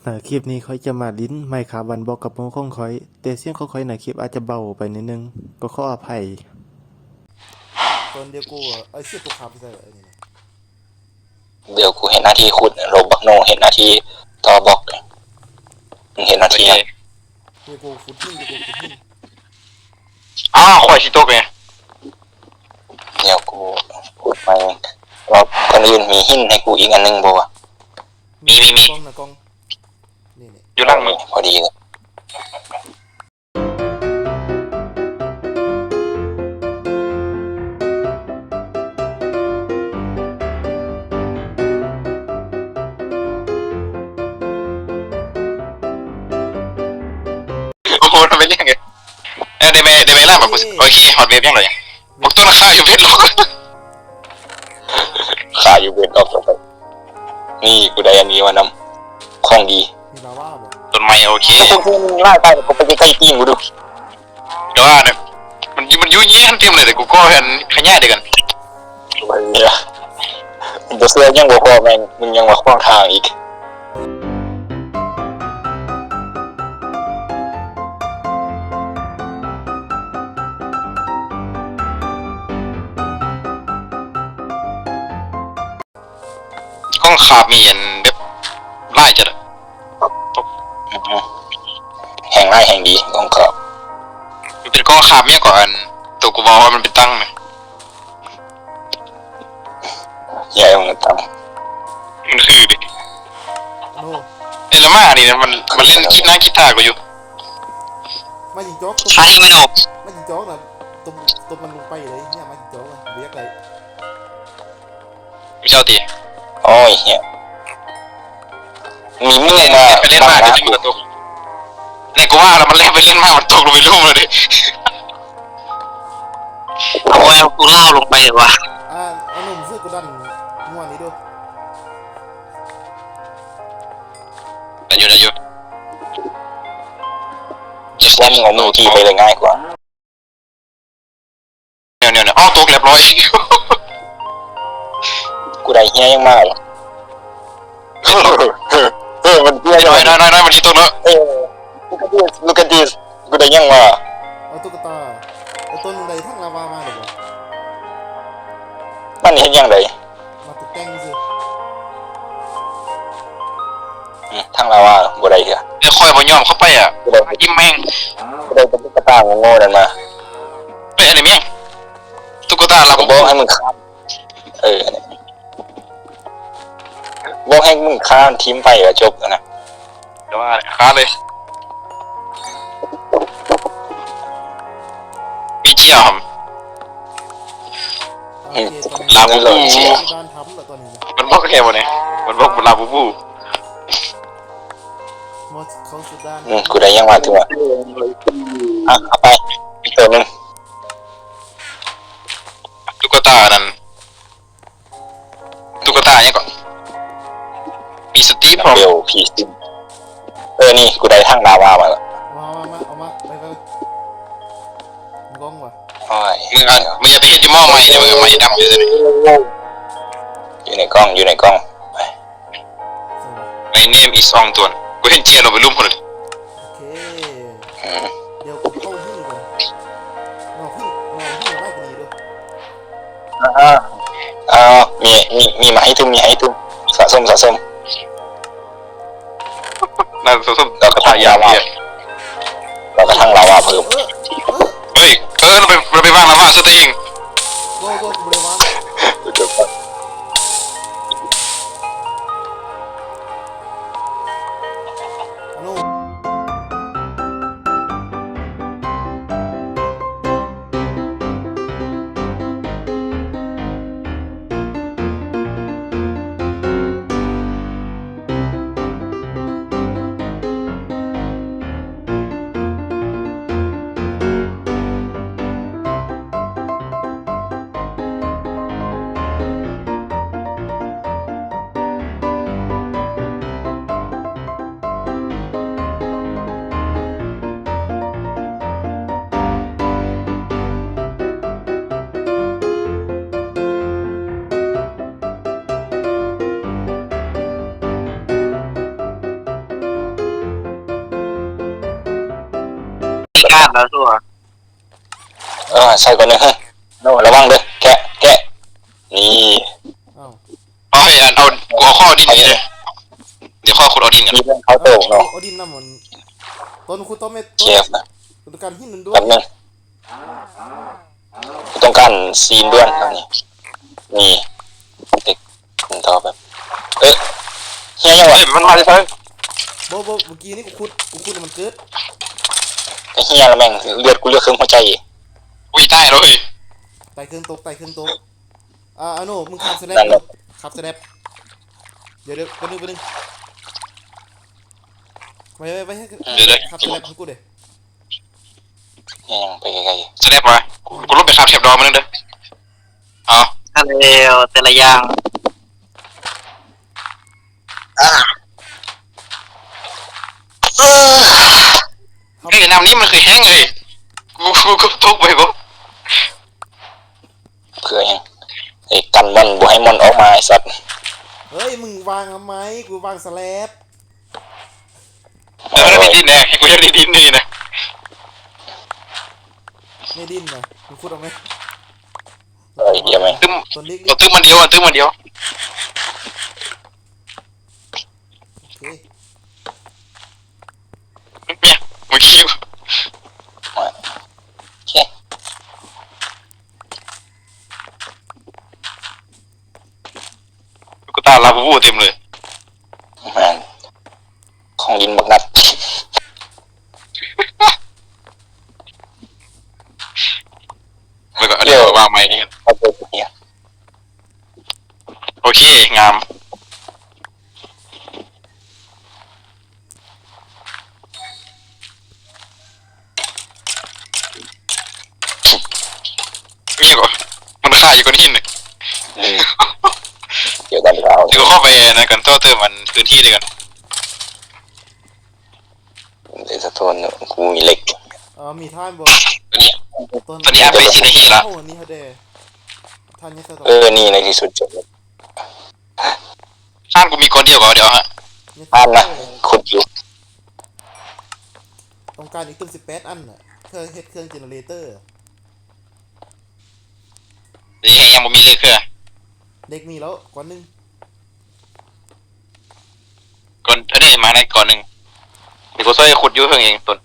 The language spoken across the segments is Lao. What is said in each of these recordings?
ໃນຄລິບນີ້ຂ້ອຍຈະມາຫຼິ້ນ Minecraft One Block ກັບໝູ່ຂອງຂ້ອຍ, ແຕ່ສຽງຂອງຂ້ອຍໃນຄລິບອາດຈະເບົາໄປໜ້ອຍໜຶ່ງ, ກໍຂໍອະໄພ. ຕອນດຽວກູ ເອີ ເສຍຕົວຄາບໃສ່ ເອີ ນີ້ນະ. ດຽວກູເຮັດໜ້າທີ່ຂຸດ, ໂລບັກໂນເຮັດໜ້າທີ່ຕໍ່ບລັອກ. ມຶງເຮັດໜ້າທີ່ຫຍັງ? ດຽວກູຂຸດຫີນ, ດຽວກູຂຸດຫີນ. ອ້າວ ຂ້ອຍຊິຕົກເດ. ດຽວກູຂຸດໃໝ່. ວ່າຄົນອື່ນມີຫີນໃຫ້ກູອີກອັນໜຶ່ງບໍ່ວະ? ມີ ມີ ມີ ກ້ອງນະ ກ້ອງ. ນີ້ໆ ຢູ່ຫຼັງມຶງ ພໍດີເລີຍ. ໂອ້ໂຫ ມັນເປັນຫຍັງ? ເອີ ໄດ້ແມ່ ໄດ້ແມ່ລາບ ໂອເຄ ຮອດເວບຍັງເລີຍ. ບັກຕົ້ນຂ້າຢູ່ເບດລັອກ ຂ້າຢູ່ເບດລັອກ. ນີ້ ກູໄດ້ອັນນີ້ມານຳ ຂອງດີ. ມີລາວາບໍ່? ຕົ້ນໄມ້ ໂອເຄ. ພວກມຶງຫຼາຍໄປ ເຂົາໄປໃກ້ໆຕີນກູດູ. ແຕ່ວ່ານະ ມັນ ມັນຢູ່ແຍງເຕັມເລີຍ, ແຕ່ກູກໍອັນຂະຫຍາຍດຽວກັນ. ບໍ່ເຊື່ອຍັງບໍ່ພໍແມ່ນ ມຶງຍັງມາຂວາງທາງອີກ. ກ້ອງຄາບມີອັນແບບຫຼາຍຈັດອະ. ແຮ່ງຫຼາຍແຮ່ງດີກ້ອງຄາບ. ມັນເປັນກ້ອງຄາບຫຍັງເກາະ ອັນໂຕກູເວົ້າວ່າມັນເປັນຕັງນະ? ໃຫຍ່ຂອງມັນຕັ້ງ ມັນຄືເດ. ໂອ້ ເອລະມານີ້ນະ ມັນ ມັນຫຼິ້ນກີຕາ ກີຕາກວ່າຢູ່. ມາຍິງຈອກ ໃຊ່ ມາໂນ ມາຍິງຈອກນະ ຕົບ ຕົບມັນລົງໄປເລີຍເນຍ. ມາຍິງຈອກນະ ບໍ່ຢາກໄດ້ ເຈົ້າຕິ. ໂອ້ຍ ເຮີ້ຍ ມີໝູ່ມາ ໄປຫຼິ້ນມາ ບັງ ເດີ ມັນກໍຕົກ. ແລ້ວກູວ່າລະ ມັນແລ່ນໄປຫຼິ້ນມາ ມັນຕົກລົງໄປລຸ່ມເລີຍເດ. ໂອ້ຍ ເອົາກູລາວລົງໄປວະ. ອ່າ ເອົາໜຸ່ມຊື້ກູດັນງົວນີ້ດູ. ໄດ້ຢູ່ ໄດ້ຢູ່. ວ່າມຶງເອົາມືຈີ່ໄປເລີຍງ່າຍກວ່າ. ແນວໆໆ ເອົາ ຕົກລຽບຮ້ອຍ. ກູໄດ້ເຮຍຍັງມາ. ເອີ ເອີ ມັນເຮຍ ນ້ອຍໆໆ ມັນຊິຕົກແລ້ວ. ເອີ look at this, look at this. ກູໄດ້ຫຍັງມາ? ເອົາຕຸກກະຕາ. ເອົາ ໂຕໜຶ່ງໄດ້ຖັງລາວາມາແລ້ວບໍ່? ມັນເຮັດຫຍັງໄດ້? ມາຕົກແຕ່ງຊື່. ອືມ ຖັງລາວາບໍ່ໄດ້ເທື່ອ. ແຕ່ຂ້ອຍບໍ່ຍອມເຂົ້າໄປອະ. ບໍ່ໄດ້ ອີ່ແມ່ງ ບໍ່ໄດ້ຕຸກກະຕາໂງ່ໆນັ້ນມາ. ເອີ ອັນນີ້ແມ່ງ ຕຸກກະຕາລາວາ ບອກໃຫ້ມຶງຂ້າມ. ເອີ ອັນນີ້ ບອກໃຫ້ມຶງຂ້າມຖິ້ມໄປກໍຈົບຫັ້ນນະ. ແຕ່ວ່າຂ້າເລີຍ ມີເຈ້ຍຫຳ. ອືມ ລາບູບູ ບ້ານທຳແລ້ວຕອນນີ້ນະ. ມັນບອກແຄ່ບໍ່ນີ້ ມັນບອກລາບູບູ. ອືມ ກູໄດ້ຫຍັງມາຖືວ່າ ອ່ະ ເອົາໄປອີກໂຕໜຶ່ງ. ຕຸກກະຕານັ້ນ ຕຸກກະຕາຫຍັງເກາະ ມີສະຕີບພ້ອມ ເບວ ຜີຊິງ. ເອີ ນີ້ ກູໄດ້ຖັງລາວາມາແລ້ວ. ມາ ມາ ມາ ເອົາມາ ໄປ ໄປ ກ້ອງວ່າ. ໂອ້ຍ ມຶງ ອ່ະ ມຶງຢ່າໄປເຮັດຢູ່ໝໍ້ໄມ້ເດີ ມຶງເອົາໄມ້ດຳຢູ່ໃສ. ຢູ່ໃນກ້ອງ ຢູ່ໃນກ້ອງ. ໃສ່ວ່າ My name is ອອງຕວນ. ກູເຫັນເຈ້ຍລົງໄປລຸ່ມພຸ້ນ. ໂອເຄ ອືມ ດຽວກູເຜົາຫີນກ່ອນ. ໝໍ້ຫີນ ໝໍ້ຫີນໄວ້ກວ່ານີ້ເດີ. ອ່າ ອ່າ ມີ ມີ ມີມາໃຫ້ຕື່ມ ມີໃຫ້ຕື່ມ. ສະສົມ ສະສົມ. ນັ້ນ ສົມ ສົມ ລາວກໍຖັງລາວາ ລາວກໍຖັງລາວາເພີ່ມ. ເອີ ເອີ ເຮີ້ຍ ເອີ ລາວໄປ ລາວໄປວາງລາວາໃສ່ຕົວເອງ. ບໍ່ ບໍ່ ບໍ່ໄດ້ວາງ. ອາໂນ. ພິການແລ້ວຊັ້ວ. ເອີ ໃສ່ກ່ອນເດີ. ໂນ ລະວັງເດີ ແກະ ແກະ ນີ້. ເອົາ ເອົາ ເອົາ ກູເອົາ ເອົາດິນນີ້ເດີ. ດຽວຂໍຂຸດເອົາດິນກ່ອນ. ເອົາໂຕເນາະ ເອົາດິນນຳມັນ. ຕົ້ນຂຸດຕໍ່ແມ່ ເຈັບນະ. ຕ້ອງການຫີນດ່ວນໆ. ແປັບໜຶ່ງ ກູຕ້ອງການຊີນດ່ວນເທົ່ານີ້. ນີ້ ເດັກ ມັນຕໍ່ແບບ ເອີ ເຮີ້ຍ ຫຍັງວະ? ເອີ ມັນມາແຕ່ໃສ? ບໍ່ ບໍ່ ເມື່ອກີ້ນີ້ກູຂຸດ ກູຂຸດແລ້ວມັນເກີດ. ກະເຮີ້ຍລະແມ່ງ ເລືອດກູເຫຼືອເຄິ່ງຫົວໃຈ. ອຸ້ຍ ຕາຍແລ້ວເຮີ້ຍ. ຕາຍເຄິ່ງຕົກ ຕາຍເຄິ່ງຕົກ. ອ່າ ອາໂນ ມຶງຄາບສະແລັບ ຄາບສະແລັບ. ດຽວ ດຽວ ແປັບໜຶ່ງ ແປັບໜຶ່ງ. ໄວ້ ໄວ້ ໄວ້ໃຫ້ ດຽວ ດຽວ ຄາບສະແລັບໃຫ້ກູເດ້. ຍັງໄປໄກໆ ສະແລັບວະ. ກູລົງໄປຄາບແທບດອມມື້ໜຶ່ງເດີ. ເອົາ ນັ້ນແລ້ວ ແຕ່ລະຢ່າງ. ເອີ ເຮີ້ຍ ນ້ຳນີ້ມັນຄືແຮງເລີຍ. ກູ ກູ ກູຕົກໄປບໍ່? ເພື່ອຫຍັງ? ໄອ້ກັນມັນບໍ່ໃຫ້ມັນອອກມາ ໄອ້ສັດ. ເຮີ້ຍ ມຶງວາງທຳໄມ? ກູວາງສະແລັບ. ເອີ ເອີ ໃນດິນແດ່ ໃຫ້ກູເຮັດໃນດິນນີ້ນະ. ໃນດິນນະ ມຶງຂຸດອອກໄໝ? ເອີ ເອີ ຕື່ມ ຕື່ມອັນດຽວ ຕື່ມອັນດຽວ. ໂອເຄ ເມື່ອກີ້ ໂອເຄ ຕຸກກະຕາລາບູບູເຕັມເລີຍ. ແມ່ນ ຂອງດິນບັກນັດ. ແລ້ວກໍອັນນີ້ວາງໃໝ່ນີ້. ໂອເຄ ງາມ. ນີ້ກໍ ມັນຄາຢູ່ກ້ອນຫີນ. ເອີ ດຽວກັນ ດຽວເຂົ້າໄປນັ້ນກັນ ຕໍ່ເຕີມອັນພື້ນທີ່ນີ້ກັນ. ເດສະໂທນ ກູມີເຫຼັກ. ເອີ ມີຖ່ານບໍ່? ຕອນນີ້ ຕອນນີ້ອັບໄປສີ່ນາທີລະ. ໂອ້ ອັນນີ້ເຮົາເດ ທ່ານຍັງໃສ່. ເອີ ນີ້ໃນທີ່ສຸດ. ທ່ານ ກູມີກ້ອນດຽວກໍເອົາ ດຽວເອົາໃຫ້. ທ່ານນະ ຂຸດຢູ່. ຕ້ອງການອີກເຖິງສິບແປດອັນນະ ເພື່ອເຮັດເຄື່ອງເຈເນເຣເຕີ. ເດ ຍັງບໍ່ມີເຫຼັກເທື່ອ. ເຫຼັກມີແລ້ວກ້ອນໜຶ່ງ. ກ່ອນ ເອີ ມາໃນກ້ອນໜຶ່ງ. ດຽວກູຊ່ວຍຂຸດຢູ່ເທິງເອງຕົ້ນ.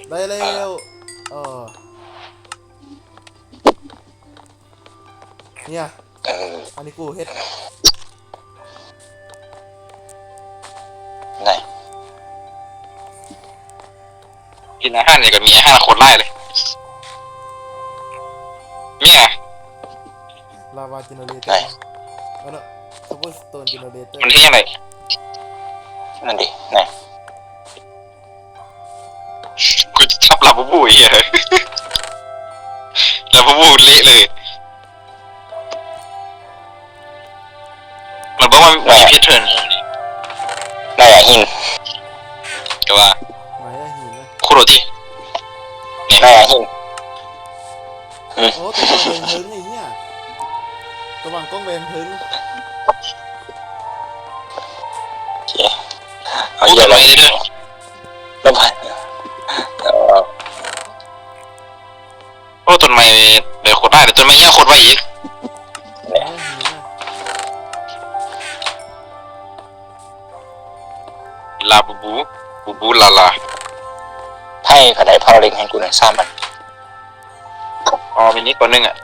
ໄດ້ແລ້ວ. ເອີ ເນຍ ເອີ ອັນນີ້ກູເຮັດ ໄດ້ ກິນອາຫານນີ້ກໍມີອາຫານໂຄດຫຼາຍເລີຍ. ເມຍ ລາວາເຈເນເຣເຕີ ໄດ້ ເອີ ໂຄເວີສະໂຕນເຈເນເຣເຕີ ມັນເຮັດຫຍັງໄດ້? ນັ້ນດິ ນະ. ກູຈະຈັບລາບູບູ ເອີຍ ລາບູບູເລະເລີຍ. ມັນບອກວ່າມີເພເທີນ ນາຍອາຫິນ ກະວ່າ ນາຍອາຫິນນະ ຄຸໂຣຕິ ນາຍອາຫິນ. ອືມ ໂອ້ ຕົວວາງແວງເທິງໄອ້ເຫຍ ຕົວວາງກ້ອງແວງເທິງ. ໂອເຄ ເອົາ ໂອ້ ເຢຍ ຕົ້ນໄມ້ເດີ ລົງໄປ. ເອີ ໂອ້ ຕົ້ນໄມ້ ເດີ ເດີ ຕົ້ນໄມ້ຍາວໂຄດໄວອີກ. ລາບູບູ ບູບູລາລາ ໃຜກໍໄດ້ເຜົາເຫຼັກໃຫ້ກູໜ່ອຍ ສາມອັນ. ອໍ ມີນີ້ກ່ອນໜຶ່ງອະ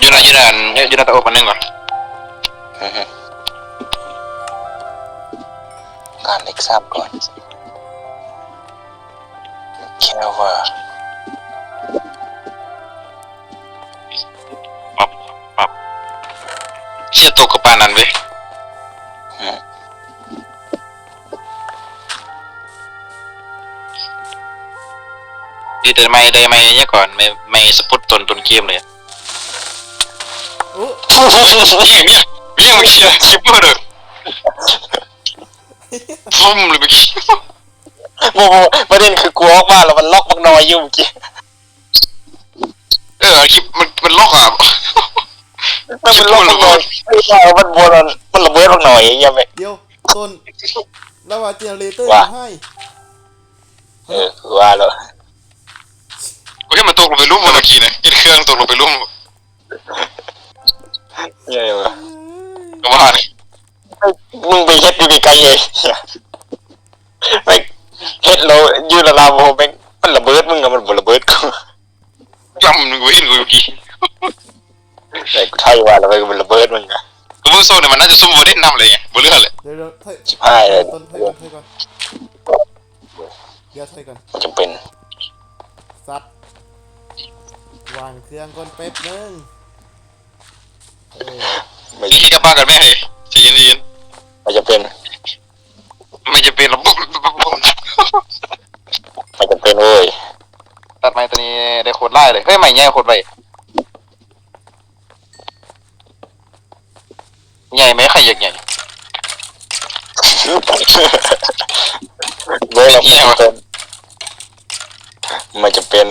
ຢູ່ໃນ ຢູ່ໃນອັນ ຢູ່ໃນເຕົາອົບອັນໜຶ່ງກ່ອນ. ອືຮຶ ການເຫຼັກສາມກ່ອນ ແຄ່ວ່າ ປັບ ປັບ ເຊຍ ຕົກກະປານນັ້ນເວີຍ. ອື ດີແຕ່ໄມ້ ໄດ້ໄມ້ຫຍັງກ່ອນ ໄມ້ ໄມ້ສະປຸດຕົ້ນ ຕົ້ນເກມເລີຍ. ໂອ້ ໂອ້ໂຫ ຍິງ ຍິງ ຍິງ ຊິບເບີດ ປຸ້ມເລີຍເມື່ອກີ້. ບໍ່ ບໍ່ ປະເດັນຄືກູອອກມາແລ້ວມັນລັອກບັກໜ່ອຍຢູ່ເມື່ອກີ້. ເອີ ຄລິບມັນ ມັນລັອກອະ ມັນລັອກບັກໜ່ອຍ ມັນບໍ່ ມັນລະເບີດບັກໜ່ອຍຫຍັງແບບ. ດຽວ ຕົ້ນ ລາວວ່າເຈເນເຣເຕີ ວ່າ ຫາຍ. ເອີ ຄືວ່າແລ້ວ ໂອເຄ ມັນຕົກລົງໄປລຸ່ມເມື່ອກີ້ນະ ເຮັດເຄື່ອງຕົກລົງໄປລຸ່ມ. ເອີ ກໍວ່ານີ້ ມຶງໄປເຮັດຢູ່ໄກໆເລີຍ ໄປເຮັດແລ້ວຢູ່ລະລາວ ແມ່ງມັນລະເບີດ ມຶງກໍມັນບໍ່ລະເບີດ ກໍລຳ ມຶງບໍ່ເຫັນກູເມື່ອກີ້. ແຕ່ກູໄທວ່າລະເບີດ ມັນລະເບີດມຶງກະ ກໍເບິ່ງໂຊນນີ້ ມັນໜ້າຈະຊຸມບໍ່ໄດ້ນຳເລີຍ ບໍ່ເຫຼືອເລີຍ. ດຽວໆ ຖອຍ ຊິບຫ້າເລີຍ ຕົ້ນ ຖອຍກ່ອນ ຖອຍກ່ອນ ດຽວ ຖອຍກ່ອນ ບໍ່ຈຳເປັນ. ສັດ ວາງເຄື່ອງກ່ອນແປັບໜຶ່ງ. ເອີ ໄປເຮັດກັບບ້ານກັນແມ່ເຮີ້ຍ ໃຈເຢັນໆ. ບໍ່ຈຳເປັນ ມັນຈະເປັນລະບົບ ບໍ່ຈຳເປັນເວີຍ. ຕັດໄມ້ຕົວນີ້ໄດ້ໂຄດຫຼາຍເລີຍ ເຮີ້ຍ ໄມ້ໃຫຍ່ໂຄດໄວ. ໃຫຍ່ໄໝ ໃຜຢາກໃຫຍ່ ເບິ່ງແລ້ວ ມັນຈະເປັນ ມັນຈະເປັນ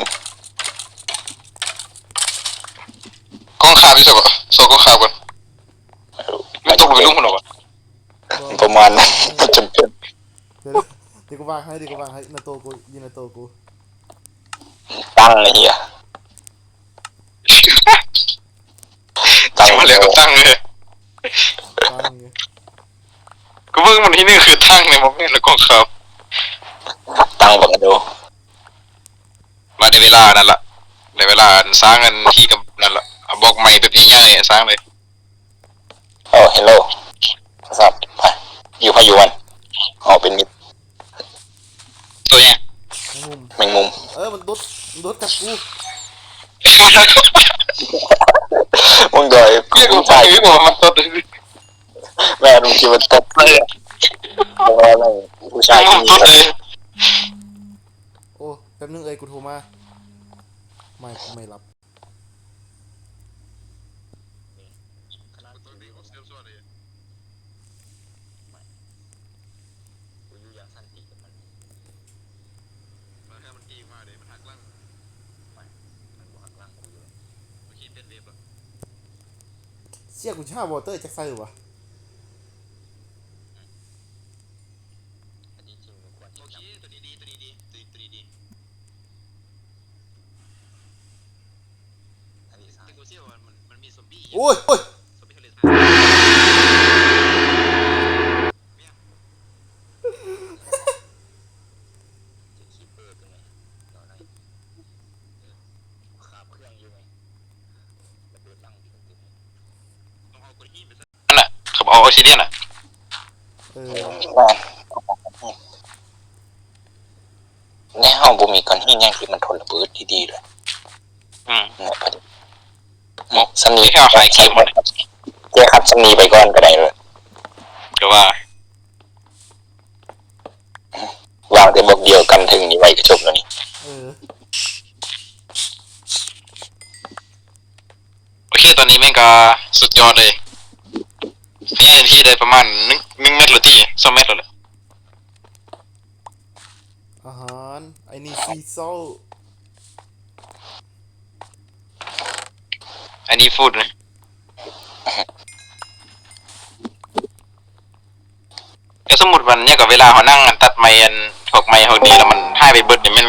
ກ້ອງຄາບຢູ່ໃສເກາະ ຊອກກ້ອງຄາບກ່ອນ. ມັນຕົກລົງໄປລຸ່ມພຸ້ນເນາະ ປະມານນັ້ນ ມັນຈະເປັນ. ດຽວ ດຽວ ດຽວກູວາງໃຫ້ ດຽວກູວາງໃຫ້ ໜ້າໂຕະກູ ຢູ່ໜ້າໂຕະກູ. ຕັ້ງໄອ້ເຫຍ ຕັ້ງ ຊິມາແລ້ວກໍຕັ້ງເລີຍ ຕັ້ງເລີຍ. ກູເບິ່ງມັນທີ່ນີ້ຄືຕັ້ງເລີຍ ບໍ່ແມ່ນລະກອງຄຳ ຕັ້ງບັກອະໂດ. ມາໄດ້ເວລານັ້ນລະ ໄດ້ເວລາອັນສ້າງອັນທີ່ກັບນັ້ນລະ ເອົາບລັອກໄມ້ແບບໃຫຍ່ໆ ສ້າງເລີຍ. ໂອ້ ເຮລໂລ ສັບ ໄປ ຢູ່ໃຜຢູ່ມັນ ອອກເປັນມິດ. ຕົວຫຍັງ? ແມງມຸມ ແມງມຸມ. ເອີ ມັນໂດດ ມັນໂດດກັດກູ ມຶງດອຍ ເອີ້ຍ ກູໃສ່ວ່າມັນຕົດ ແມ່ນ ມຶງຄິດວ່າຕົດເລີຍ ບໍ່ວ່າແມ່ງຜູ້ຊາຍ ແມງມຸມຕົດເລີຍ. ໂອ້ ແປັບໜຶ່ງເອີຍ ກູໂທມາ ໄມ່ ໄມ່ຮັບ. ເຊຍ ກູຊິຫາວໍເຕີຈັກໃສ່ວະ. ໂອເຄ ຕົວນີ້ດີ ຕົວນີ້ດີ ຕົວນີ້ດີ ຕົວນີ້ດີ. ໂອ້ຍ ໂອ້ຍ ນັ້ນນະ ເຂົາເອົາອອກຊີເດນນະ. ເອີ ແມ່ນ ໃນເຮົາບໍ່ມີກ້ອນຫີນຫຍັງທີ່ມັນທົນລະເບີດດີໆເລີຍ. ອືມ ແມ່ນພໍດີ. ອືມ ສ່ຳນີ້ ທີ່ເຮົາຫາກິນໝົດ ແກ້ຂັດສ່ຳນີ້ໄປກ່ອນກໍໄດ້ເລີຍ ກໍວ່າ ວາງແຕ່ບລັອກດຽວກັນເທິງນີ້ໄວ້ກໍຈົບແລ້ວນີ້. ເອີ ໂອເຄ ຕອນນີ້ແມ່ງກໍສຸດຍອດເລີຍ ໃຫຍ່ທີ່ໄດ້ປະມານໜຶ່ງ ໜຶ່ງແມັດແລ້ວຕິ ສອງແມັດແລ້ວແຫຼະ. ອາຫານ I need sea salt, I need food ນະ. ແຕ່ສົມມຸດວ່າ ຫຍັງກໍ ເວລາເຮົານັ່ງອັນຕັດໄມ້ ອັນພວກໄມ້ພວກນີ້ແລ້ວມັນຫາຍໄປເບິດນີ້ ແມ່ນ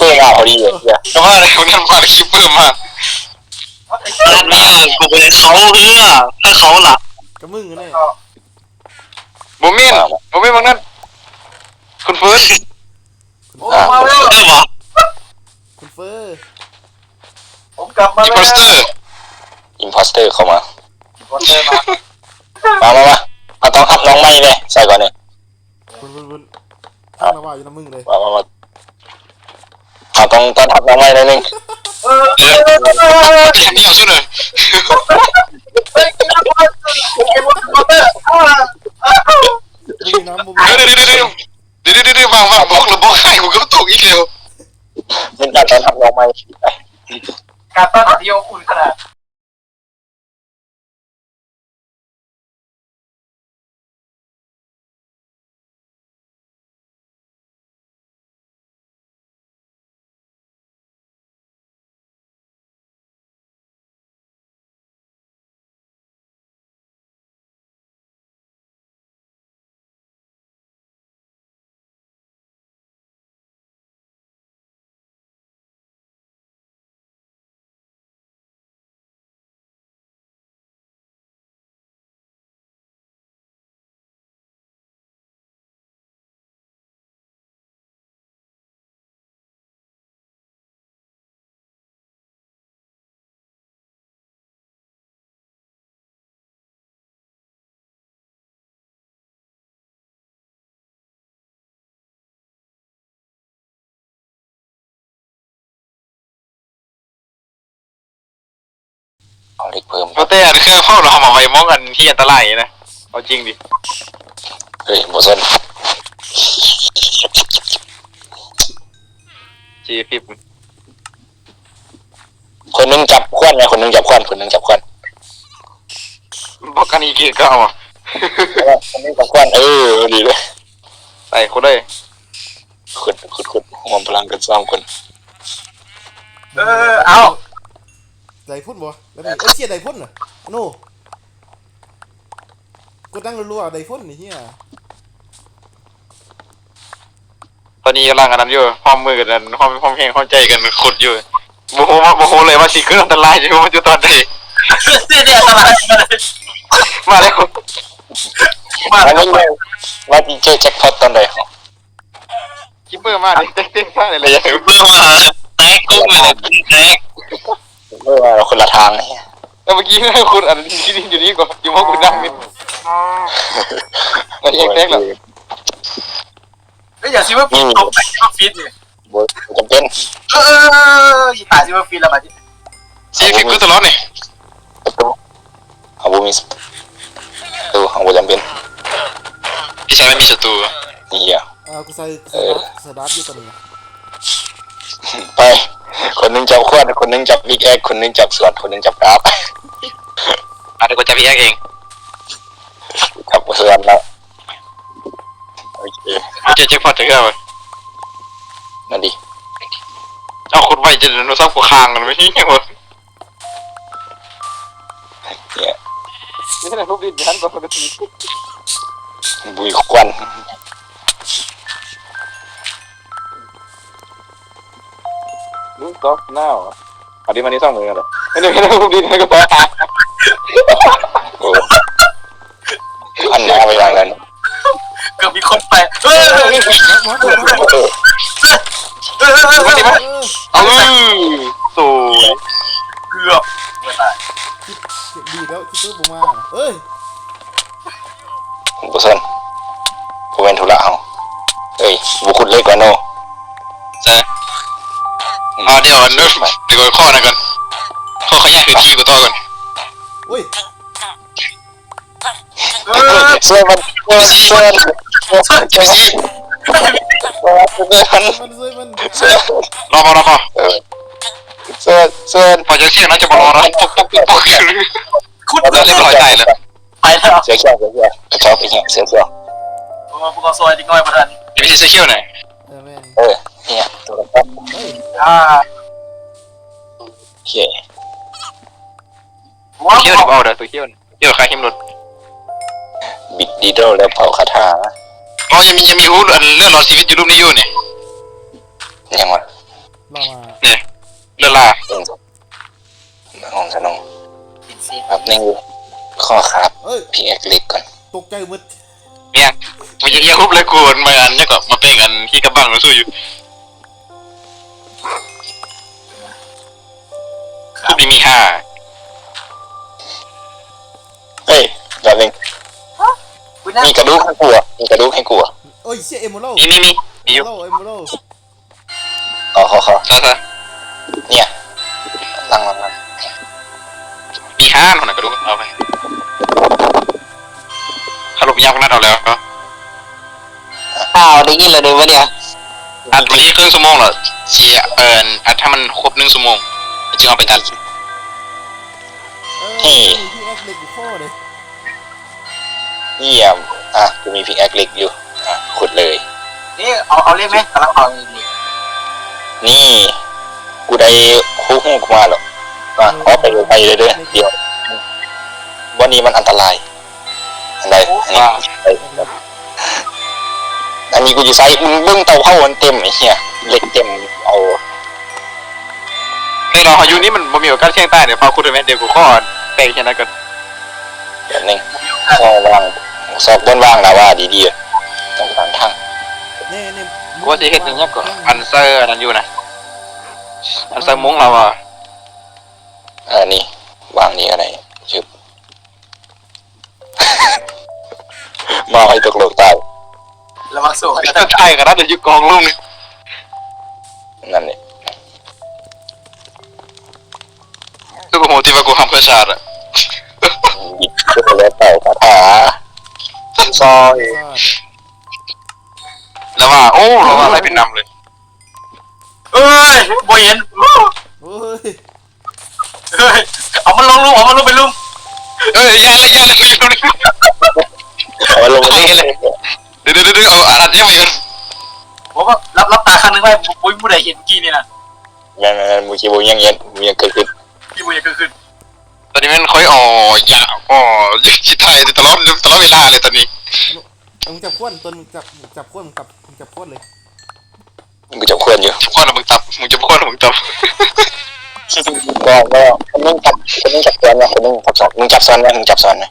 ເປີມາພໍດີເລີຍ. ກໍວ່າແລ້ວ ນັ້ນມາຄິບເປີມາ. ນັ້ນແມ່ນ ກູບໍ່ໄດ້ເຂົ້າເຮືອ ຖ້າເຂົ້າລະ ກະມຶງແນ່. ບໍ່ແມ່ນ ບໍ່ແມ່ນບັກນັ້ນ. ຄຸນເຟີນ. ໂອ້ ມາແລ້ວ ເອີ ຫວາ ຄຸນເຟີ. ຜົມກັບມາແລ້ວ. ອິມໂພສເຕີ ອິມໂພສເຕີເຂົ້າມາ. ອິມໂພສເຕີມາ. ມາ ມາ ມາ ເຮົາຕ້ອງຮັບນ້ອງໃໝ່ເດ້ ໃສ່ກ່ອນນີ້. ພຸ້ນ ພຸ້ນ ພຸ້ນ ທາງລະວ່າຢູ່ນຳມຶງເລີຍ. ມາ ມາ ມາ ເຮົາຕ້ອງຕ້ອນຮັບນ້ອງໃໝ່ໜ້ອຍໜຶ່ງ. ເອີ ເອີ ເອີ ເອີ ເອີ ເອີ ບໍ່ມີນ້ຳ ບໍ່ມີນ້ຳ. ເອີ ດຽວ ດຽວ ດຽວ ດຽວ ດຽວ ດຽວ ວາງ ວາງ ບອກລະ ບອກໃຫ້ ກູກໍຕົກອີກແລ້ວ. ເປັນການຕ້ອນຮັບນ້ອງໃໝ່ ການຕ້ອນຮັບທີ່ອົບອຸ່ນຂະໜາດ. ເອົາເຫຼັກເພີ່ມ. ວ່າແຕ່ອັນເຄື່ອງເຜົາເນາະ ເຮົາມາໄວ້ໝ່ອງອັນທີ່ອັນຕະລາຍນີ້ນະ ເອົາຈິງດິ. ເຮີ້ຍ ບໍ່ສົນ. ຈີບ ຄົນໜຶ່ງຈັບຂວັນນະ ຄົນໜຶ່ງຈັບຂວັນ ຄົນໜຶ່ງຈັບຂວັນ. ບໍ່ກັນອີກເກດກໍເອົາ ຄົນໜຶ່ງຈັບຂວັນ. ເອີ ດີເລີຍ. ໄປຄົນເລີຍ. ຂຸດ ຂຸດ ຂຸດ ຮວມພະລັງກັນສາມຄົນ. ເອີ ເອົາ ໄດ້ຜົນບໍ່? ແລ້ວນີ້ ເອີ ເຊຍ ໄດ້ຜົນນະ ໂນ ກົດດັງລັວໆ ໄດ້ຜົນ ໄອ້ເຫຍ. ຕອນນີ້ກຳລັງອັນນັ້ນຢູ່ ຮ່ວມມືກັນ ຮ່ວມ ຮ່ວມແຮງຮ່ວມໃຈກັນຂຸດຢູ່. ບໍ່ຮູ້ວ່າ ບໍ່ຮູ້ເລີຍວ່າຊິເກີດອັນຕະລາຍຢູ່ ຢູ່ຕອນໃດ. ເກີດອັນຕະລາຍ ມາແລ້ວ ມາແລ້ວ. ວ່າຊິເຈີແຈັກພອດຕອນໃດ? ຄິບເປີມາເດ້ ເຕັກໆ ມາເລີຍ ຄິບເປີມາ ແຕກກຸ້ງເລີຍ ແຕກ. ເອີ ຄົນລະທາງ. ແລ້ວເມື່ອກີ້ຄຸນອັນທີ່ດິນຢູ່ນີ້ກໍຢູ່ຫ້ອງຄຸນດັງນີ້ ແລ້ວແຍກແຕກແລ້ວ. ເອີຍ ຢ່າຊິມາປິດ ອືມ ຕົກໃນອອບຟິດນີ້ ບໍ່ຈຳເປັນ. ເອີ ອີ່ຫາຊິມາປິດລະບາດນີ້ ຊິປິດກູຕະຫຼອດນີ້. ປະຕູ ເຮົາບໍ່ມີປະຕູ ເຮົາບໍ່ຈຳເປັນ. ທີ່ໃສມັນມີສັດຕູ ນີ້ອະ. ເອີ ກູໃສ່ ເອີ ໃສ່ດາບ ໃສ່ດາບຢູ່ຕອນນີ້. ໄປ ຄົນໜຶ່ງຈັບຂວານ ຄົນໜຶ່ງຈັບພິກແອັກ ຄົນໜຶ່ງຈັບສວນ ຄົນໜຶ່ງຈັບດາບ. ອາ ດຽວກູຈັບພິກແອັກເອງ ຈັບສວນແລ້ວ. ໂອເຄ ເຈອແຈັກພອດຈັກເທື່ອບໍ່? ນັ້ນດິ. ເອົາ ຂຸດໄວຈັງ ໂທລະສັບກູຄ້າງ ມັນມີຫຍັງວະ? ເນຍ ນີ້ນະ ຮູບດິນຢູ່ຫັ້ນບໍ່? ບຸ້ຍຄວັນ. ລູກກອຟນາວ ເອົາດິ ມານີ້ສອງມືກັນເລີຍ. ອັນນີ້ເປັນຮູບດິນໃຫ້ກູ. ໂອ້ ອັນໜ້າໄປທາງນັ້ນ ເກືອບມີຄົນໄປ. ເອີ ເອີ ເອີ ເອີ ເອີ ເອີ ເອີ ເອີ ເອີ ເອີ ໂອ້ຍ ໂຕຍ ເກືອບ ບໍ່ຕາຍ. ຄິດ ຄິດດີແລ້ວ ຄິດວ່າບໍ່ມາ. ເອີຍ ບໍ່ຊັ້ນ ບໍ່ແມ່ນທຸລະເຮົາ. ເອີຍ ບໍ່ຂຸດເລີຍກວ່າໂນ. ໃຊ່ ອືມ ເອົາ ດຽວ ດຽວຂໍນັ້ນກ່ອນ ຂໍຂະຫຍາຍພື້ນທີ່ກູຕໍ່ກ່ອນ. ໂອ້ຍ ເອີ ຊ່ວຍມັນ ຊ່ວຍ ຊ່ວຍ ຊ່ວຍ ຊ່ວຍມັນ ຊ່ວຍມັນ ລໍບໍ່ ລໍບໍ່ ເອີ ຊ່ວຍ ຊ່ວຍ ພໍຈະສຽງໜ້າຈະບໍ່ລໍແລ້ວ ປຸກ ປຸກ ປຸກ ປຸກ ຄຸດ ລຽບຮ້ອຍຕາຍແລ້ວ ໄປແລ້ວ ເສືອຂຽວ ເສືອຂຽວ ກະຈອກ ເສືອຂຽວ ເສືອຂຽວ ໂອ້ ພວກເຮົາຊ່ອຍເດັກນ້ອຍບໍ່ທັນ ເປັນເສືອຂຽວນະ ເອີ ແມ່ນ ເອີ ເນຍ ຕົວກັນ ເອີຍ ອ່າ ໂອເຄ ຂຽວນີ້ບໍ່ເອົາເດີ ໂຕຂຽວນີ້ ຂຽວຄາຫິມລົດ ບິດດີໂດແລ້ວເປົ່າຄາຖາ ອໍ ຍັງມີ ຍັງມີຮູ້ອັນເລື່ອນລອດຊີວິດຢູ່ລຸ່ມນີ້ຢູ່ນີ້ ຫຍັງວະ ລາວາ ນີ້ ເລື່ອນລາ ເອີ ຫ້ອງສະໜອງ ເປັນເຊຟ ແປັບໜຶ່ງ ຂໍຄາບ ເອີຍ ພິກແອັກເຫຼັກກ່ອນ ຕົກໃຈໝົດ ແມ່ນ ມັນຍັງ ຍັງຮຸບເລີຍ ກູມາອັນຫຍັງເກາະ ມາແປງອັນທີ່ກຳບັງມາສູ້ຢູ່ ຮູບນີ້ມີຫ້າ ເຮີ້ຍ ແປັບໜຶ່ງ ຮະ? ມີກະດູກໃຫ້ກູບໍ່? ມີກະດູກໃຫ້ກູບໍ່? ໂອ້ຍ ເຊຍ ເອເມີຣັລ ມີ ມີ ມີ ມີຢູ່ ເອເມີຣັລ ເອເມີຣັລ ຂໍ ຂໍ ຂໍ ໃສ່ ໃສ່ ເນຍ ຫຼັງ ຫຼັງ ຫຼັງ ມີຫ້າຫັ້ນນະ ກະດູກ ເອົາໄປ ຄາລົບຍາກນັດເອົາແລ້ວ ອ້າວ ໄດ້ຍິນແລ້ວເດີບັດນີ້ ອັດມັນອີກເຄິ່ງຊົ່ວໂມງແລ້ວ ຊິ ເອີ ອັດໃຫ້ມັນຄົບໜຶ່ງຊົ່ວໂມງ ຈຶ່ງເອົາໄປຕັດ ເອີ ເຮີ້ຍ ມີພິກແອັກເຫຼັກຢູ່ພໍເດ້ ຢ້ຽມ ອ່ະ ກູມີພິກແອັກເຫຼັກຢູ່ ອ່ະ ຂຸດເລີຍ ເອີ ເອົາ ເອົາເຫຼັກໄໝ ກຳລັງເອົາເຫຼັກ ນີ້ ກູໄດ້ຄູ່ຫູກູມາແລ້ວ ອ່ະ ອອກໄປໄວໆເດີ ດຽວ ບ່ອນນີ້ມັນອັນຕະລາຍ ອັນໃດ ອັນນີ້ ອັນນີ້ກູຊິໃຊ້ ມຶງເບິ່ງເຕົາເຜົາມັນເຕັມ ໄອ້ເຫຍ ເຫຼັກເຕັມ ເອົາ ແນ່ນອນ ເຮົາຢູ່ນີ້ມັນບໍ່ມີໂອກາດສ່ຽງຕາຍເດ້ ພາຂຸດໄດ້ແມ່ນ ດຽວກູຂໍແປງເຮັດອັນນັ້ນກ່ອນ ແປັບໜຶ່ງ ຂໍວາງ ຊອກບ່ອນວາງລາວາດີໆ ຕ້ອງວາງຖັງ ນີ້ໆ ກູວ່າຊິເຮັດຫຍັງເກາະ ອັນໃສ່ອັນນັ້ນຢູ່ນະ ອັນໃສ່ມຸ້ງລາວາ ເອີ ນີ້ ວາງນີ້ກໍໄດ້ ຊຶບ ມາໃຫ້ຕົກໂລກຕາຍ ລະວັງໂຊ ຕາຍກໍໄດ້ ຢູ່ກອງລົງ ນັ້ນແຫຼະ ທຸກຄົນທີ່ວ່າກູທຳເພື່ອຊາດອະ ແລ້ວເປົ່າຄາຖາ ຊອຍ ແລ້ວວ່າ ໂອ້ ແລ້ວວ່າໄລ່ເປັນນຳເລີຍ ເອີຍ ບໍ່ເຫັນ ໂອ້ຍ ເອີຍ ເອົາມັນລົງລຸ່ມ ເອົາມັນລົງໄປລຸ່ມ ເອີຍ ຢ່າເລີຍ ຢ່າເລີຍ ເອົາມັນລົງໄປເລີຍ ດຽວໆໆ ເອົາອັນນັ້ນຍັງໄປກ່ອນ ບໍ່ວ່າ ຫຼັບ ຫຼັບຕາຂ້າງໜຶ່ງໄວ້ ບໍ່ ບໍ່ມີຜູ້ໃດເຫັນເມື່ອກີ້ນີ້ນະ ແມ່ນໆໆ ມື້ກີ້ບໍ່ມີຫຍັງເຫັນ ບໍ່ມີຫຍັງເກີດຂຶ້ນ ບໍ່ມີຫຍັງເກີດຂຶ້ນ ຕອນນີ້ແມ່ນຂ້ອຍ ອໍ ຢາກ ອໍ ຢາກຊິຖ່າຍຕະຫຼອດ ຕະຫຼອດເວລາເລີຍຕອນນີ້ ມຶງຈັບຂວນ ຕົ້ນ ຈັບ ຈັບຂວນ ຈັບ ຈັບຂວນເລີຍ ມຶງຈັບຂວນຢູ່ ຈັບຂວນລະມຶງຕັບ ມຶງຈັບຂວນລະມຶງຕັບ ບໍ່ ບໍ່ ຄົນໜຶ່ງຈັບ ຄົນໜຶ່ງຈັບຂວນນະ ຄົນໜຶ່ງຈັບຊ້ອນ ມຶງຈັບຊ້ອນນະ ມຶງຈັບຊ້ອນນະ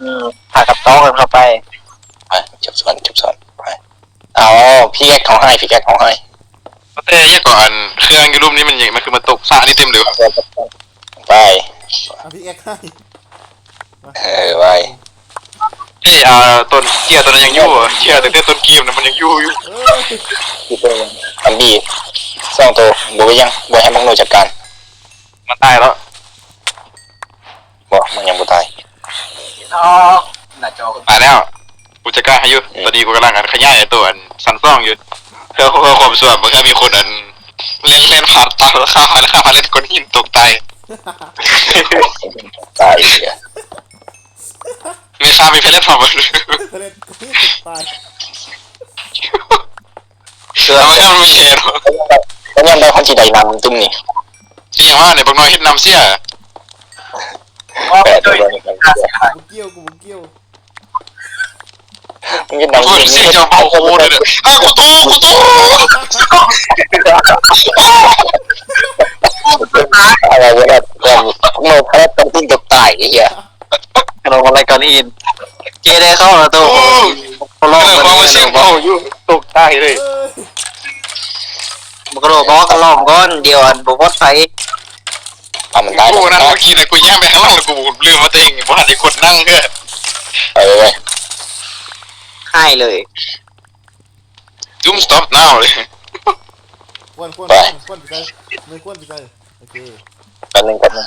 ອືມ ພາກັບຕໍ່ກັນເຂົ້າໄປ ໄປ ຈັບຊ້ອນ ຈັບຊ້ອນ ໄປ ເອົາ ພິກແອັກເຮົາໃຫ້ ພິກແອັກເຮົາໃຫ້ ແຕ່ຫຍັງກໍອັນ ເຄື່ອງຢູ່ລຸ່ມນີ້ມັນ ມັນຄືມາຕົກສະນີ້ເຕັມເລີຍວະ ໄປ ເອົາພິກແອັກໃຫ້ ເອີ ໄວ ເອີຍ ອ່າ ຕົ້ນເກຍຕົວນັ້ນຍັງຢູ່ ເກຍຕັ້ງແຕ່ຕົ້ນເກມນະ ມັນຍັງຢູ່ຢູ່ ເອີຍ ທີ່ເປັນອັນບີ ສອງໂຕ ບໍ່ເປັນຫຍັງ ບໍ່ໃຫ້ມັນໂນຈັດການ ມັນຕາຍແລ້ວ ບໍ່ ມັນຍັງບໍ່ຕາຍ ອໍ ໜ້າຈໍ ຕາຍແລ້ວ ກູຈັດການໃຫ້ຢູ່ ອືມ ຕອນນີ້ກູກຳລັງອັນຂະຫຍາຍໄອ້ໂຕອັນຊັ້ນສອງຢູ່ ເພື່ອ ເພື່ອຄວາມຊ່ວຍ ບາງເທື່ອມີຄົນອັນ ແລ່ນ ແລ່ນຜ່ານຕາ ຂ້າມ ຂ້າມ ຂ້າມ ແລ່ນກົ້ອນຫີນຕົກຕາຍ ຕາຍເລີຍ ມີຂ້າມີແພເລັດພ້ອມ ແພເລັດ ຕາຍ ເສືອ ແລ້ວມັນກໍມີແຮເນາະ ແລ້ວຍາມໃດເຮົາຊິໄດ້ນຳຕຸ້ມນີ້ ຊິຫຍັງວະນີ້ ບັກນ້ອຍເຮັດນຳເສຍ ແປດ ບໍ່ກ່ຽວ ກູບໍ່ກ່ຽວ ມຶງເຮັດໜັງ ກູເຫັນເສຍງເຈົ້າເວົ້າໂຄດເລີຍ ອ້າ ກູຕົກ ກູຕົກ ອາລະວາດ ໂນ ພະລັດ ຕ້ອງຕກຕາຍ ໄອ້ເຫຍ ໂນ ພະລັດ ກ້ອນຫີນ ເຈໄດ້ເຂົ້າແລ້ວໂຕ ໂອ້ຍ ໂຕ ກຳລັງຟັງວ່າສຽງເວົ້າຢູ່ ຕົກຕາຍເລີຍ ມັນກະໂດດບໍ່ ກະລອມກ່ອນ ດຽວອັນບໍ່ປອດໄພ ເອົາມັນຕາຍ ກູນັ້ນເມື່ອກີ້ນະ ກູຍ່າງໄປທາງຫຼັງ ແລ້ວກູລືມວ່າຕົວເອງບໍ່ທັນໄດ້ກົດນັ່ງເທື່ອ ໄປເລີຍ ຫາຍເລີຍ Doom stop now ເລີຍ ຄວນ ຄວນ ໄປ ຄວນ ຄວນໄປໃສ່ ເລີຍຄວນໄປໃສ່ ໂອເຄ ແປັບໜຶ່ງ ແປັບໜຶ່ງ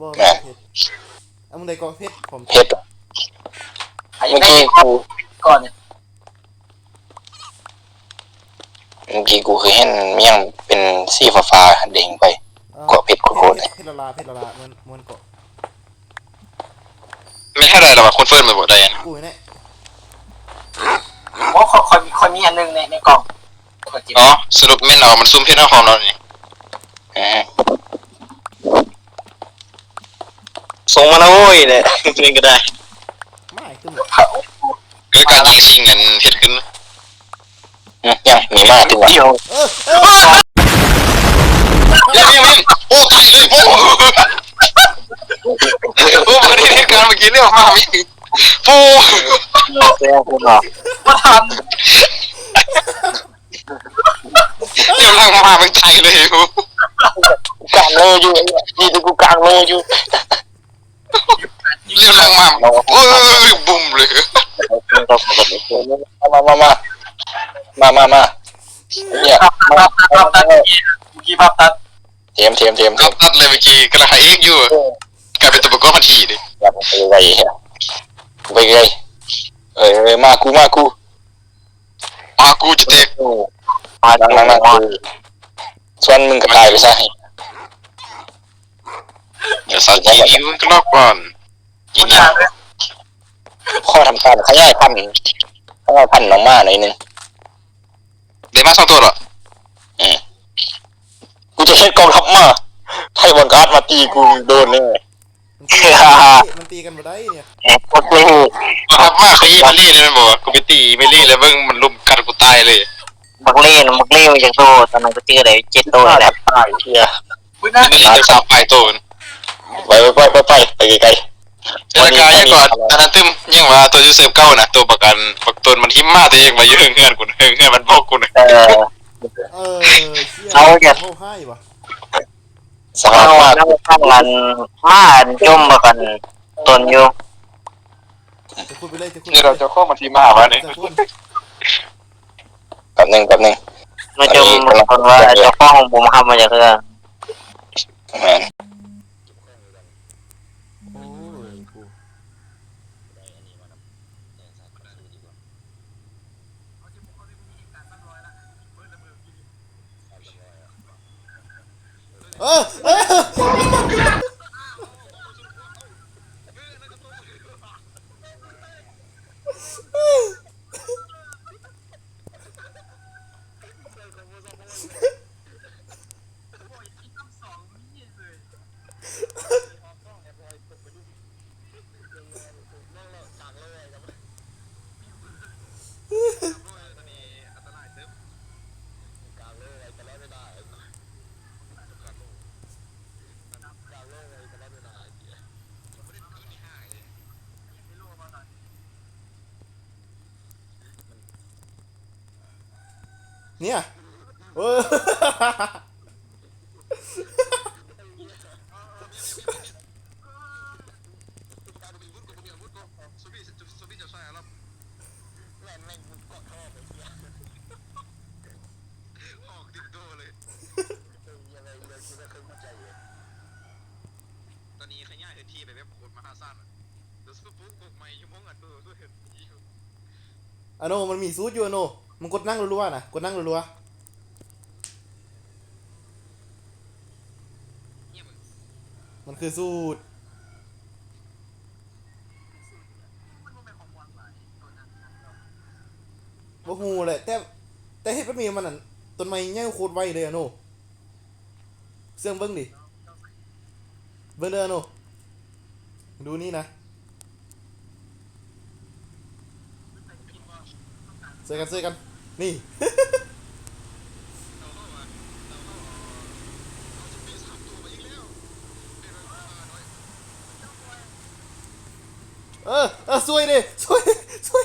ບໍ່ ແມ່ນ ເຮັດ ເອົາ ມຶງໄດ້ເກາະເພັດ ເພັດ ເມື່ອກີ້ກູ ກ່ອນ ເມື່ອກີ້ກູຄືເຫັນມີຫຍັງເປັນສີຟ້າໆ ເດ້ງໄປ ເກາະເພັດໂຄດໆ ເພັດລະລາ ເພັດລະລາ ມັນ ມັນເກາະ ແມ່ນເທົ່າໃດລະວະ ຄອນເຟີມໄດ້ບໍ່ ໄດ້ ກູນີ້ແຫຼະ ໂອ້ ຂ້ອຍ ຂ້ອຍມີອັນໜຶ່ງໃນ ໃນກ່ອງ ອໍ ສະຫຼຸບແມ່ນເອົາ ມັນຊຸ່ມເຮັດໃຫ້ພ້ອມແລ້ວນີ້ ເອີ ສົ່ງມານະໂວ້ຍ ແຫຼະ ເປັນກະໄດ້ ມາອີກ ຄືການຍິງຊິງກັນເຮັດຂຶ້ນ ອື ຍັງມີມາຕິວະ ດຽວ ເອີ ເອີ ຍິງ ຍິງ ຍິງ ໂອ້ ຕາຍເລີຍ ໂອ້ ໂອ້ ບໍ່ໄດ້ເຮັດການເມື່ອກີ້ນີ້ອອກມາ ມີ ໂອ້ ບໍ່ທັນ ດຽວຫຼັງມາເບິ່ງໃຈເລີຍ ກາງໂລຢູ່ ນີ້ຄືກູກາງໂລຢູ່ ດຽວຫຼັງມາ ໂອ້ຍ ບຸ້ມເລີຍ ມາ ມາ ມາ ມາ ມາ ມາ ເອີ ເມື່ອກີ້ພາບຕັດ ເທມ ເທມ ເທມ ພາບຕັດເລີຍ ເມື່ອກີ້ກຳລັງຫາເອກຢູ່ ເອີ ກາຍເປັນຕົວປະກອບທັນທີເດ້ ໄວ ໄວ ເອີ ເອີ ມາ ກູ ມາ ກູ ມາ ກູຈະແຕກ ມາ ກູ ມາ ກູ ສ່ວນມຶງກໍຕາຍໄປຊະ ດຽວຊາວຈີນີ້ມັນກໍລອກກ່ອນ ກິນ ຂໍທຳການຂະຫຍາຍພັນ ຂະຫຍາຍພັນນ້ອງໝາໜ້ອຍໜຶ່ງ ໄດ້ມາສອງໂຕແລ້ວ ອື ກູຈະເຮັດກອງທັບໝາ ໃຫ້ບັງກາດມາຕີກູໂດນແນ່ ມັນຕີ ມັນຕີກັນບໍ່ໄດ້ນີ້ ບັກເລ ບັກເລ ບັກເລ ເລີຍແມ່ນບໍ່? ກູໄປຕີແມ່ນເລ ແລ້ວເບິ່ງມັນລຸມກັດກູຕາຍເລີຍ ບັກເລນະ ບັກເລມັນຈັກໂຕ ຕອນນັ້ນກູຈື່ໄດ້ເຈັດໂຕນີ້ແຫຼະ ຕາຍເທື່ອ ມັນມີຕັ້ງສາມປາຍໂຕ ໄປ ໄປ ໄປ ໄປ ໄປໄກໆ ແລ້ວກະຍັງກໍອັນນັ້ນຕື່ມ ຍັງວ່າໂຕຢູ່ເຊີບເກົ່ານະ ໂຕບັກອັນ ບັກໂຕນມັນຖິ້ມມາ ໂຕຍັງວ່າຢູ່ເທິງເຮືອນກູ ເທິງເຮືອນມັນບອກກູ ເອີ ເອີ ເອົາ ເຮົາຢາກ ເຮົາຮ້າຍຫວາ ສະພາບມາກ ເຮົາທາງອັນ ມາອັນຈົ່ມບັກອັນ ໂຕນຢູ່ ຈະຂຸດໄປເລີຍ ຈະຂຸດ ເຈົ້າ ເຈົ້າຂອງມັນຊິມາຫາວ່ານີ້ ຈະຂຸດ ແປັບໜຶ່ງ ແປັບໜຶ່ງ ມາຈົ່ມ ອັນນີ້ກຳລັງ ເພິ່ນວ່າເຈົ້າຂອງບໍ່ມາຮັບມາຈາກເທື່ອ ແມ່ນ ໂອ້ຍ ກູ ເອີ ເອີ ເນຍ ເອີ. ຕອນນີ້ຂະຫຍາຍພື້ນທີ່ໄປແບບໂຄດມະຫາສານ ແລ້ວຊຸດປຸກກົກໃໝ່ຢູ່ໝ່ງອັນໂຕ ອາໂນ ມັນມີສູດຢູ່ ອາໂນ ມຶງກົດນັ່ງລັວໆນະ ກົດນັ່ງລັວໆ ມັນຄືສູດ ບໍ່ຮູ້ແຫຼະ ແຕ່ ແຕ່ເຮັດແບບນີ້ມັນ ອັນ ຕົ້ນໄມ້ໃຫຍ່ໂຄດໄວເລີຍ ອາໂນ. ເຊື່ອງເບິ່ງດິ ເບິ່ງເດີ ອາໂນ ດູນີ້ນະ ຊ່ວຍກັນ ຊ່ວຍກັນ ນີ້. ເອີ ເອີ ຊ່ວຍເດ້ ຊ່ວຍ ຊ່ວຍ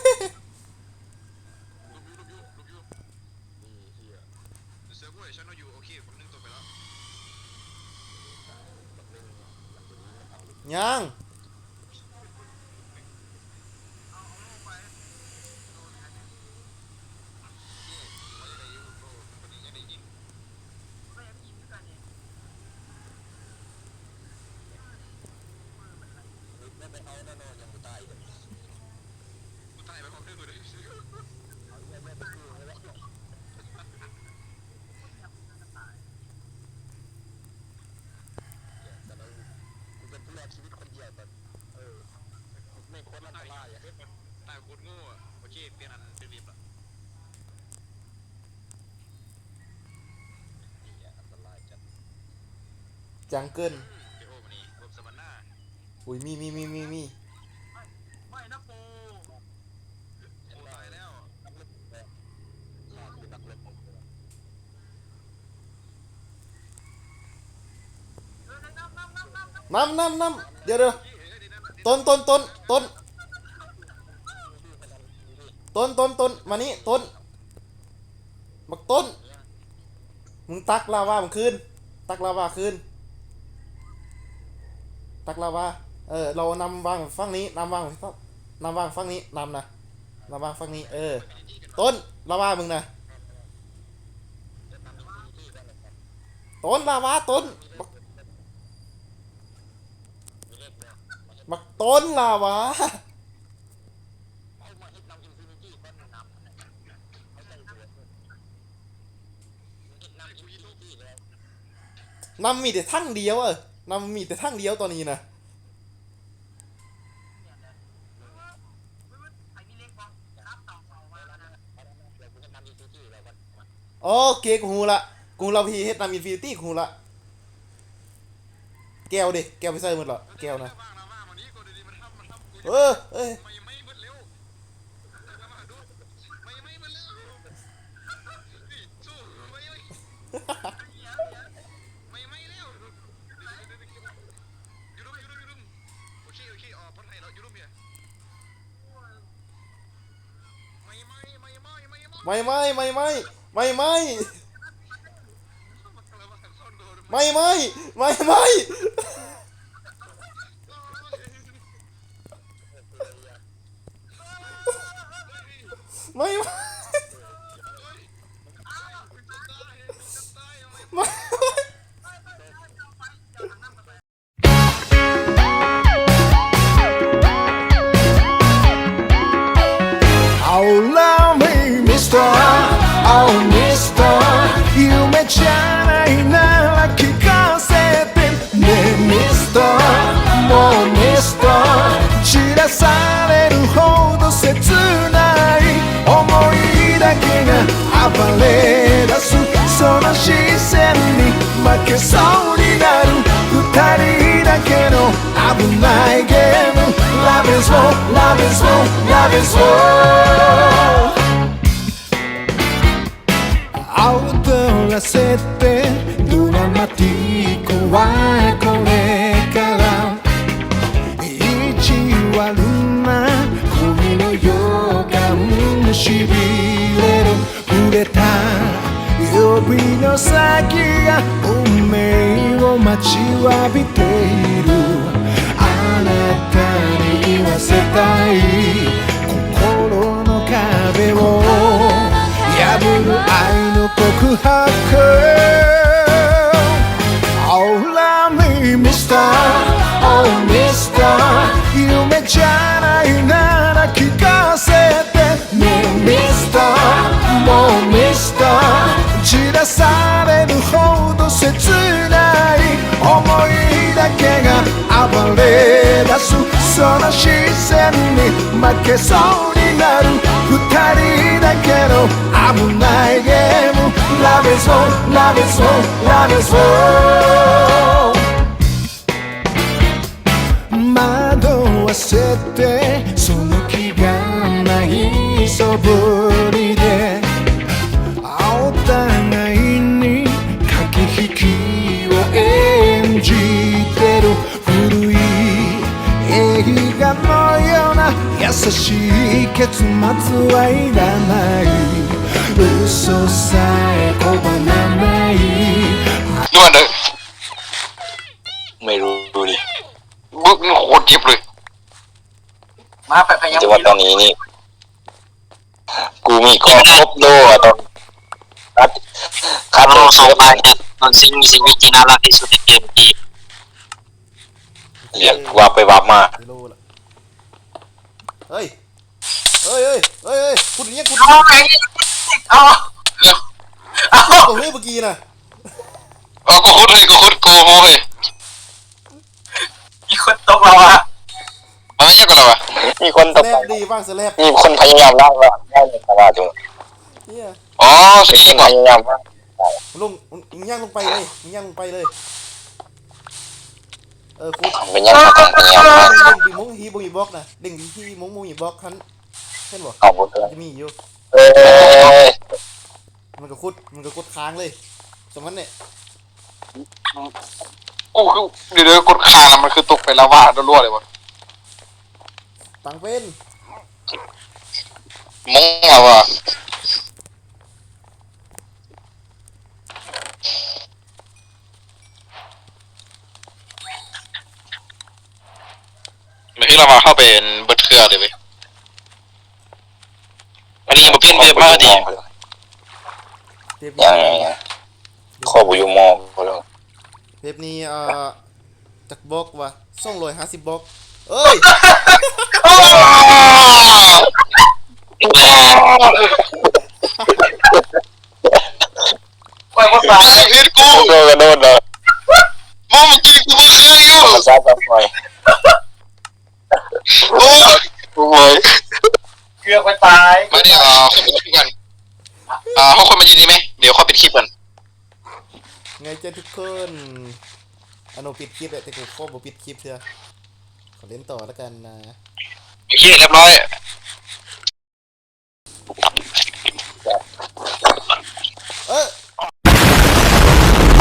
ຍັງ. ຈັງເກີນ. ອຸ້ຍ ມີ ມີ ມີ ມີ ມີ. ນຳ ນຳ ນຳ ດຽວ ດຽວ ຕົ້ນ ຕົ້ນ ຕົ້ນ ຕົ້ນ ຕົ້ນ ຕົ້ນ ຕົ້ນ ມານີ້ ຕົ້ນ ບັກຕົ້ນ ມຶງຕັກລາວາມາຄືນ ຕັກລາວາຄືນ ຕັກລາວາ ເອີ ລາວນຳວາງຝັ່ງນີ້ ນຳວາງ ນຳວາງຝັ່ງນີ້ ນຳນະ ນຳວາງຝັ່ງນີ້ ເອີ ຕົ້ນ ລາວາມຶງນະ ຕົ້ນລາວາ ຕົ້ນ ບັກ ບັກຕົ້ນລາວາ. ນ້ຳມີແຕ່ຖັງດຽວ ເອີ ນ້ຳມີແຕ່ຖັງດຽວຕອນນີ້ນະ. ໂອເຄ ກູຮູ້ລະ ກູຮູ້ລະ ວິທີເຮັດນ້ຳອິນຟິນິຕີ ກູຮູ້ລະ. ແກ້ວເດ ແກ້ວໄປໃສໝົດລະ ແກ້ວນະ. ເອີ ເອີຍ ໄໝ້ໄໝ້ ໄໝ້ໄໝ້ ໄໝ້ໄໝ້ ໄໝ້ໄໝ້ ໄໝ້ໄໝ້ ໄໝ້ໄໝ້ ໄໝ້ໄໝ້ ໄໝ້ໄໝ້. ເອົາລະເວີຍມິສເຕີ ເອົາມິສເຕີ 夢じゃないなら聞かせてね、ミスター、もうミスター、散らされるほど切ない想いだけが暴れ出す、その視線に負けそうになる、ふたりだけの危ないゲーム、 Love is war, love is war, love is war. 踊らせて、ドラマティックはこれから、意地悪な恋の予感、しびれる触れた指の先が運命を待ちわびている、あなたに言わせたい心の壁を破る愛の告白。 Oh love me mister, oh mister, 夢じゃないなら聞かせてね、 Mister, もう Mister, 散らされるほど切ない想いだけが暴れ出す、その視線に負けそうになる、ふたりだけの危ないゲーム、 Love is war, love is war, love is war. 惑わせて、その気がない素振りで、お互いに駆け引きを演じてる、古い映画のような優しい結末はいらない。嘘さえ拒まない。 ນວດເດີ ไม่รู้ดิ เบิกนี่โคตรเจ็บเลย มาไปไปยัง แต่ว่าตอนนี้นี่ กูมีกล้องครบโลอะตอนคัดคัด โล ตัว สอง เสีย พัน ไป เจ็ด เป็นสิ่งมีชีวิตที่น่ารักที่สุดในเกมจี เรียกวับไปวับมา กิโลละ เฮ้ย เฮ้ย เฮ้ย เฮ้ย เฮ้ย ขุดอย่างเงี้ย ขุด เอาไงเอาเอา ก็เฮ้ย เมื่อกี้นะ เอาก็ขุดเลยก็ขุดกูโมเฮ้ย มีคนตกลาวา มันไม่ใช่กับเราอะ มีคนตก แลบดีบ้างสแลบ มีคนพยายามลากว่าได้ในตลาดอยู่ เนี่ย อ๋อสิ มีคนพยายามลาก ลง มึงย่างลงไปเลย มึงย่างลงไปเลย เออ ขุด เป็นยังไงครับพยายามลาก เด้งไปมุ้งฮีบ่มีบล็อกนะ เด้งไปที่มุ้งบ่มีบล็อกคัน เห็นบ่ เอาหมดเลย จะมีอยู่ เอ้ย มันก็ขุด มันก็ขุดค้างเลย สมมันเนี่ย กูคือเดี๋ยวๆกดค้างแล้วมันคือตกไปลาวารัวๆเลยวะ ตังเป็น มงลาวา มันคือลาวาเข้าไปเบิดเครือเลยเว้ย อันนี้ยังบ่เปลี่ยนเว็บมาดิ เทป ยั นี้ งไงนะ ข้อบุยุมองเขาเลย เทปนี้เอ่อจักบล็อกวะ สองร้อยห้าสิบบล็อก เอ้ย คอยว่าตาย เฮ็ดกู โดนกระโดดเลย มึงเมื่อกี้กูเบิดเครื่องอยู่ มาซัดกันหน่อย โอ้ย โอ้ย เกือบไปตาย มาเดี๋ยวเอาคนไปคลิปกันอ่าเอาคนมายืนนี่ไหมเดี๋ยวขอปิดคลิปกัน ไงเจ้าทุกคนอโนปิดคลิปแหละแต่กูขอบ่ปิดคลิปเถอะขอเล่นต่อแล้วกันนะ โอเคเรียบร้อย เอ้ย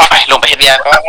ไปลงไปเฮ็ดเวียกก่อน